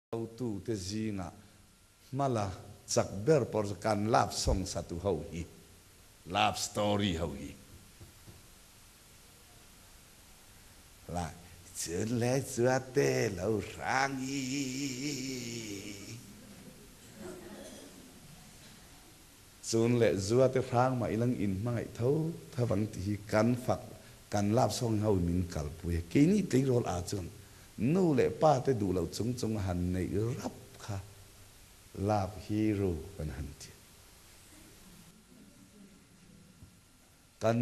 Hotute zingah hmala chak ber pawh chu kan love song satu ho hi, love story ho hi la chun leh chuate lo hrang i. Chun leh zuate hrang mah ilang in hmangaih tho thavang tih hi kan fak kan love song ho min kalpui a, keini tleirawl ah chuan Nu leh pa te duh loh chung chung a han neih rap kha love hero kan han ti. Kan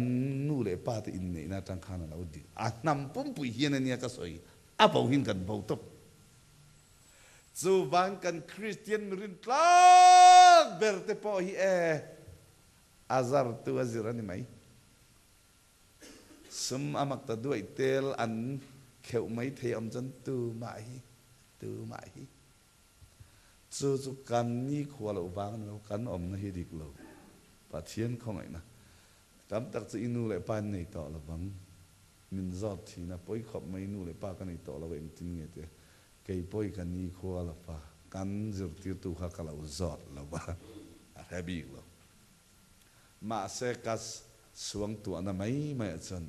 nu leh pa te inneihna atang khan a lo dik. A hnam pumpui hian a nia ka sawi, a bo hin kan bo tawp. Chuvang kan Kristian mirin tlak ber te pawh hi e a zartu a zir a ni mai. Sum a mak ta duaih tel an kheuh mai thei awm chuan tumah hi, tumah hi. Chu chu kan nikhua loh vang a ni lo, kan awmna hi dik lo. Pathian khawngaihna tam tak chu i nu leh pa in nei tawh lo vang. Min zawt thin a, pawi khawp mai nu leh pa ka nei tawh lo engtin nge tia kei pawi ka nikhua lo va, kan zirtirtu kha ka lo zawt lo va, a hre bik lo. Mahse ka suangtuahna mai maiah chuan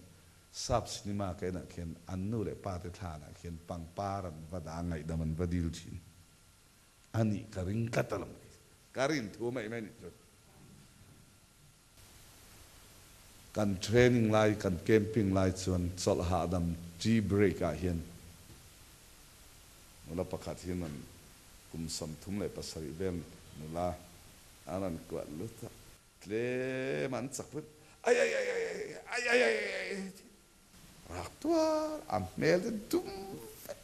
sap cinema ka enah khian an nu leh pa te thlanah khian pangpar an va dah a, ngaihdam an va dil thin a nih ka ring tlat alawm kei chu. Ka rin thu mai mai nih chuan kan training lai, kan camping lai chuan chawlh hahdam tea break ah hian nula pakhat hian an kum 37 vel nula A rawn kuah lut a, tlem an chak vut, Ai ai ai ai ai ai ai ai ai ai tih rak tuar a hmel te dum vek.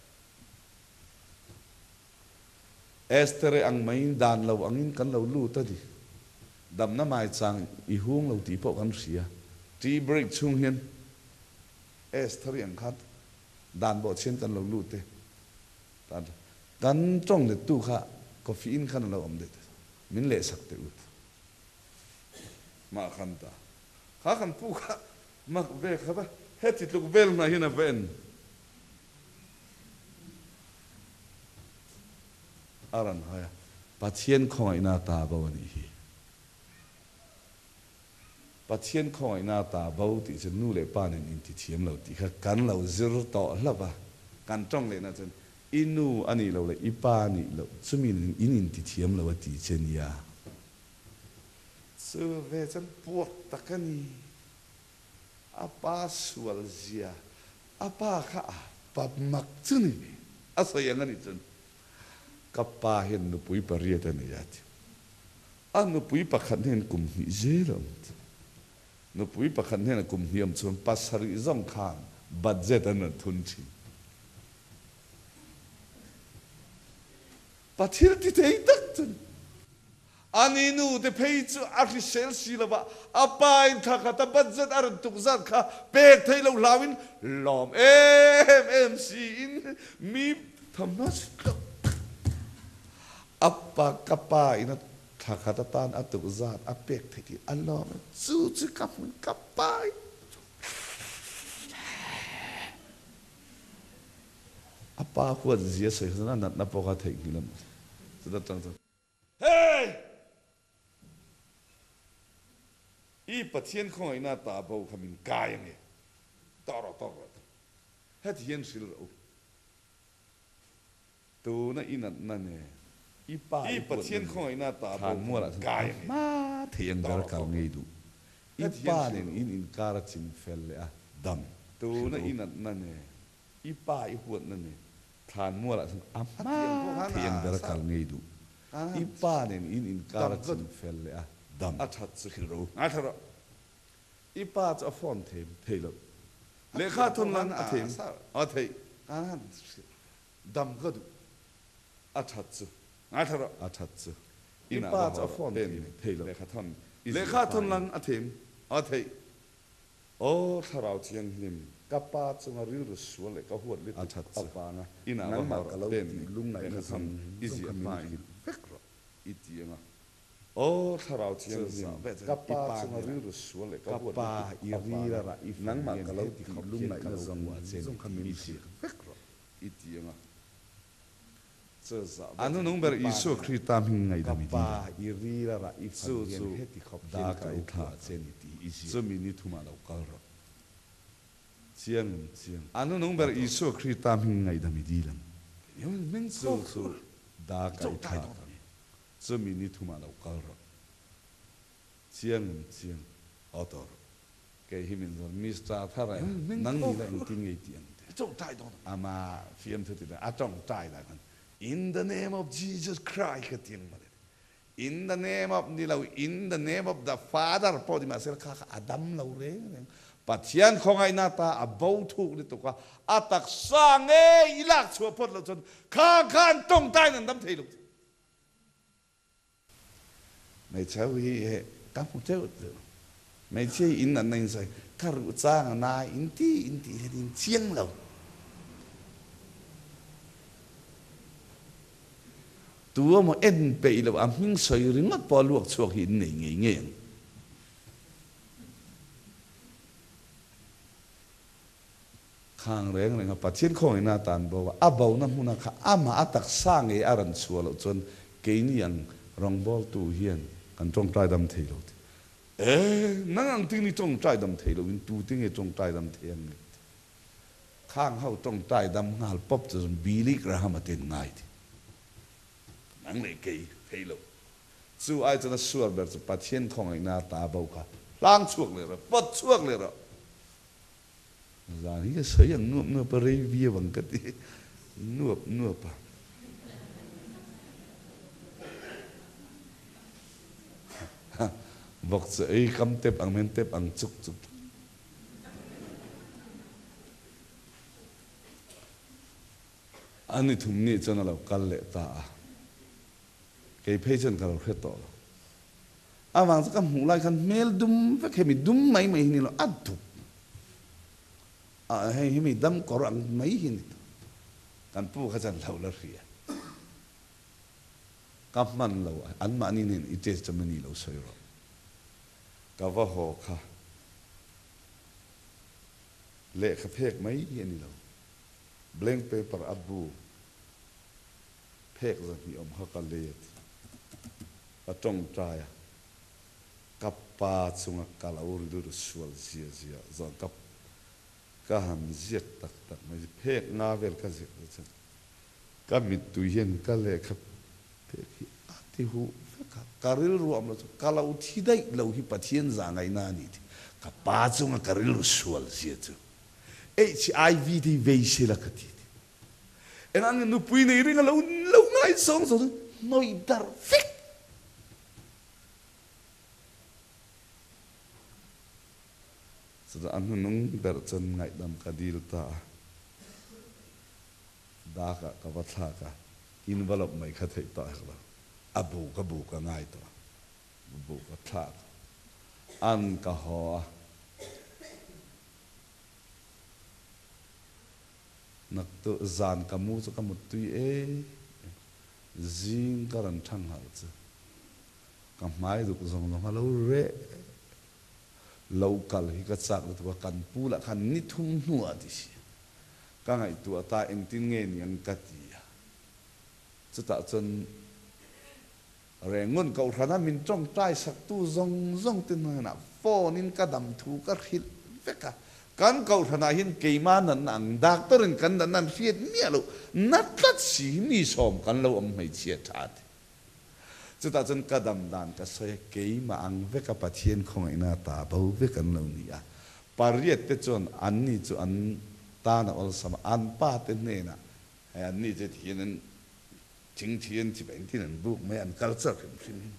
Estere ang mai dan lo angin kan lo lut a ni. Damna mai chang i hung lo tih pawh kan hria. Tea break chhung hian Estheri ang khan dan bawhchhian kan lo lut e. Kan tawng lettu kha coffee in khan a lo awm daih ta, min lehsak teh ut. Mah khan ta. Kha kan pu kha mak ve khat a, heti tluk vel hna hian a va en. A rawn hawi a, Pathian khawngaihna ta bo a nih hi. Pathian khawngaihna ta bo tih chu nu leh pa nen intithiam lo tih kha kan lo zir tawh hlauh a, kan tawng lehna chuan i nu a nih loh leh i pa a nih loh chumi nen in intithiam lo a ti che nia. Chu ve chuan puak tak a ni. A pa sual zia, a pa kha a pa mak chu ni ve. A sawi ang a nih chuan ka pa hian nupui pariat a nei a ti. A nupui pakhat hnen kum hnih zel a awm chu. Nupui pakhat hnena kum hnih awm chuan pasarih zawng khan budget an rawn thun thin. Pa thil ti thei tak chuan a ni nu te phei chu a hrisel si lo va, a pa in thla khat a budget a rawn tuk zat kha pek thei lo hlau in lawm em em si in mi thamhnaw si lo. A pa ka pa in a thla khat atan a tuk zat a pek theih tih a lawm a, chu chu ka hmun ka pa in a pa huat zia sawi kha chuan a natna pawh kha a theihnghilh a maw chuta tang chuan Hey! I Pathian khawngaihna ta bo kha min kai ange tawh rawh tawk rawh heti hian hrilh rawh u. Tuna i natna nen i pa i Pathian khawngaihna ta bo kha min kai ange hma thei ang ber kal ngei duh. I pa nen in inkar a ching fel leh a dam. Tuna i natna nen i pa i huatna nen thlanmualah chuan a hma thei ang ber kal ngei duh. I pa nen in inkar a ching fel leh a dam. A that chu hrilh rawh u. Ngaithla rawh. I pa chu a phone thei thei lo. Lehkha thawn lan a thei a theih. Dam ka duh. A that chu. Ngaithla rawh. A that chu. I pa chu a phone thei thei lo. Lehkha thawn lehkha thawn lan a thei a theih. Aw Thlarau Thianghlim, ka pa chunga rilru sual leh ka huat lutuk avanga nangmah ka lo tih lungngaihna zawng zawng kha min hrilh vek rawh. I ti anga. Aw Thlarau Thianghlim, ka pa chunga rilru sual leh ka huat lutuk avanga nangmah ka lo tih lungngaihna zawng zawng kha min hrilh vek rawh. I ti anga. A hnuhnung ber Isua Krista hming ngaihdam i dil a. Chu chu daka i thlah che ni tih i ziak. Chumi ni thumah lo kal rawh. Chiang em chiang. A hnuhnung ber Isua Krista hming ngaihdam i dil ang. Chu chu daka i thlah ang. Chumi ni thumah lo kal rawh. Chiang em chiang. Aw tawh rawh. Kei hi min zawn Mister Thar a nang ni la engtin ngei tih ang te. Ama fiamthu ti la a tawngtai lah khan In the name of Jesus Christ ka ti ang mawle. In the name of ni lo in the name of the Father pawh ni mahse kha kha a dam lo reng reng. Pathian khawngaihna ta a bo thuk lutuk a, a taksa ngei i lak chhuah phawt loh chuan kha khan tawngtaiin an dam thei lo. Hmeichhe ho hi he ka hmu teuh teuh. Hmeichhia hi in an in sawi ka ruh chang a na in ti in tih hian in chiang lo. Tu emaw en peih loh a hming sawi ringawt pawh a luak chhuak hi in nei ngei ngei ang. Khang reng reng a Pathian khawngaihna atan bo a, a bona hmuna kha amah a taksa ngei a rawn chhuah loh chuan keini ang rawngbawltu hian kan tawngtai dam thei lo tih. E, nang ang ting ni tawngtai dam thei loin tute nge tawngtai dam thei ang nge tih. Khang ho tawngtai dam nghal pawp chu chuan Billy Graham a ten ngai tih. Nang leh kei thei lo. Chu ai chuan a suar ber chu Pathian khawngaihna ata bo kha hlang chhuak leh rawh, pawt chhuak leh rawh. Zan hi ka sawi ang nuap nuap a, rei viau ang ka ti nuap nuap a. Vawk chu ei kam tep ang men tep ang chuk chuk. A ni thum nih chuan a lo kal leh ta a, kei phei chuan ka lo hre tawh lo. Avang chu ka hmuh lai khan hmel dum vek hemi dum mai mai hi ni lo, a dup a hei hemi dam kawr ang mai hi ni tawh. Kan pu kha chuan lo la hria. Ka hman lo, anmahni nen i test cham a ni lo sawi rawh. Ka va haw kha lehkha phek mai hi a ni lo, blank paper a bu phek zahnih awm kha ka let. Ka tawngtai a, ka pa chunga ka lo rilru sual zia zia zawng ka ka han ziak tak tak mai chu phek nga vel ka ziak ta chuan ka mittui hian ka lehkha phek hi a ti huh vek a, ka rilru awm lo chu ka lo thi daih lo hi Pathian zah ngaihna a ni tih ka pa chunga ka rilru sual zia chu HIV te hi vei se la ka ti tih. Eng ang nupui nei ring a lo lo ngaihsawng zawng chu hnawih darh vek. Chutah a hnunung ber chuan ngaihdam ka dil ta a, dak ah ka va thlak a, envelope mai kha theih tawh hek lo, a bu ka bu ka ngai tawh a, bu ka thlak a, an ka haw a. Naktu zan ka mu chu ka muttui em em. Zing ka rawn tha nghal chu ka hmai duk zawng zawng a lo reh lo kal hi ka chak lutuk a, kan pu lah khan ni thum hnuah ti si ka ngaihtuah ta engtin nge ni ang ka ti a, chutah chuan Rengun Kohhrana min tawngtai saktu zawng zawng te hnenah phone in ka dam thu ka hrilh vek a. Kan Kohhranah hian keimah natna ang doctor in kan natna an hriat miah loh na tlat si hi mi sawm kan lo awm hmeichhia tha ti. Chutah chuan ka dam dan ka sawi a, keimah ang veka Pathian khawngaihna ta bo vek an lo ni a. Pariat te chuan anni chu an tan a awlsam a, an pa te hnenah hei anni chu ti hian an Thing thian chi eng tin an buk mai an kal char hrim hrim hi.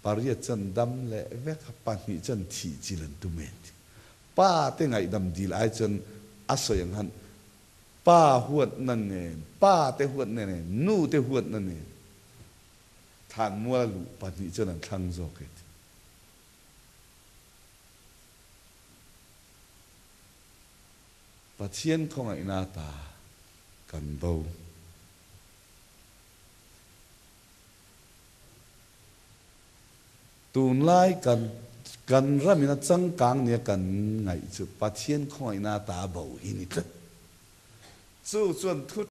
Pariat chuan dam leh vek a, pahnih chuan thih chil an tum en ti. Pa te ngaihdam dil ai chuan a sawi ang han pa huatna nen, pa te huatna nen, nu te huatna nen thlan mual a luh pahnih chuan an thlang zawk e ti. Pathian khawngaihna ta kan bo. Tunlai kan kan ramin a changkang nia kan ngaih chu Pathian khawngaihna ta bo hi ni tlat. Chu chuan thu.